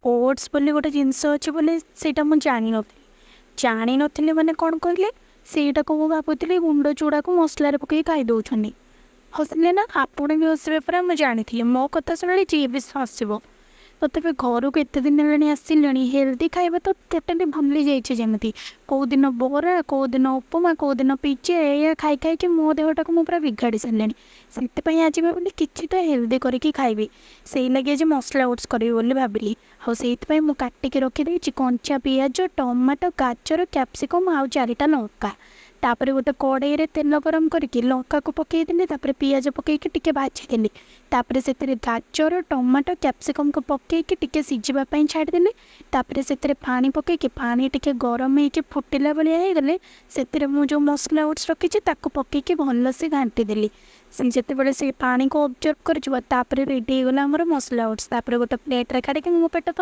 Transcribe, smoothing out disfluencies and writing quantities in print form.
Oats ବୋଲି ଗୋଟେ ଜିନିଷ ଅଛି ବୋଲି ସେଇଟା ମୁଁ ଜାଣିନଥିଲି। ଜାଣିନଥିଲି ମାନେ କ'ଣ କହିଲେ, ସେଇଟାକୁ ମୁଁ ଭାବୁଥିଲି ଗୁଣ୍ଡ ଚୁଡ଼ାକୁ ମସଲାରେ ପକେଇକି ଖାଇ ଦେଉଛନ୍ତି। ହସିଲେ ନା? ଆପଣ ବି ହସିବେ ପରା। ମୁଁ ଜାଣିଥିଲି, ମୋ କଥା ଶୁଣିଲେ ଯିଏ ବି ହସିବ। ତଥାପି ଘରକୁ ଏତେ ଦିନ ହେଲାଣି ଆସିଲେଣି, ହେଲ୍ଦି ଖାଇବା ତ ଟୋଟାଲି ଭୁଲି ଯାଇଛି ଯେମିତି। କେଉଁଦିନ ବରା, କେଉଁଦିନ ଉପମା, କେଉଁଦିନ ପିଜା, ଏଇଆ ଖାଇ ଖାଇକି ମୋ ଦେହଟାକୁ ମୁଁ ପୁରା ବିଗାଡ଼ି ସାରିଲିଣି। ସେଥିପାଇଁ ଆଜି ଭାବିଲି କିଛି ତ ହେଲ୍ଦି କରିକି ଖାଇବି। ସେଇ ଲାଗି ଆଜି ମସଲା ଓଟ୍ସ କରିବି ବୋଲି ଭାବିଲି। ଆଉ ସେଇଥିପାଇଁ ମୁଁ କାଟିକି ରଖିଦେଇଛି କଞ୍ଚା ପିଆଜ, ଟମାଟୋ, ଗାଜର, କ୍ୟାପ୍ସିକମ୍ ଆଉ ଚାରିଟା ଲଙ୍କା। ତାପରେ ଗୋଟେ କଡ଼େଇରେ ତେଲ ଗରମ କରିକି ଲଙ୍କାକୁ ପକାଇଦେଲି। ତାପରେ ପିଆଜ ପକାଇକି ଟିକେ ଭାଜିଦେଲି। ତାପରେ ସେଥିରେ ଗାଜର, ଟମାଟୋ, କ୍ୟାପ୍ସିକମ୍କୁ ପକାଇକି ଟିକେ ସିଝିବା ପାଇଁ ଛାଡ଼ିଦେଲି। ତାପରେ ସେଥିରେ ପାଣି ପକାଇକି, ପାଣି ଟିକେ ଗରମ ହେଇକି ଫୁଟିଲା ଭଳିଆ ହେଇଗଲେ, ସେଥିରେ ମୁଁ ଯେଉଁ ମସଲା ଓଟ୍ସ ରଖିଛି ତାକୁ ପକାଇକି ଭଲସେ ଘାଣ୍ଟିଦେଲି। ସେ ଯେତେବେଳେ ସେ ପାଣିକୁ ଅବଜର୍ଭ କରିଯିବ, ତାପରେ ରେଡ଼ି ହେଇଗଲା ଆମର ମସଲା ଓଟ୍ସ। ତାପରେ ଗୋଟେ ପ୍ଲେଟ୍ରେ କାଢ଼ିକି ମୋ ପେଟ ତ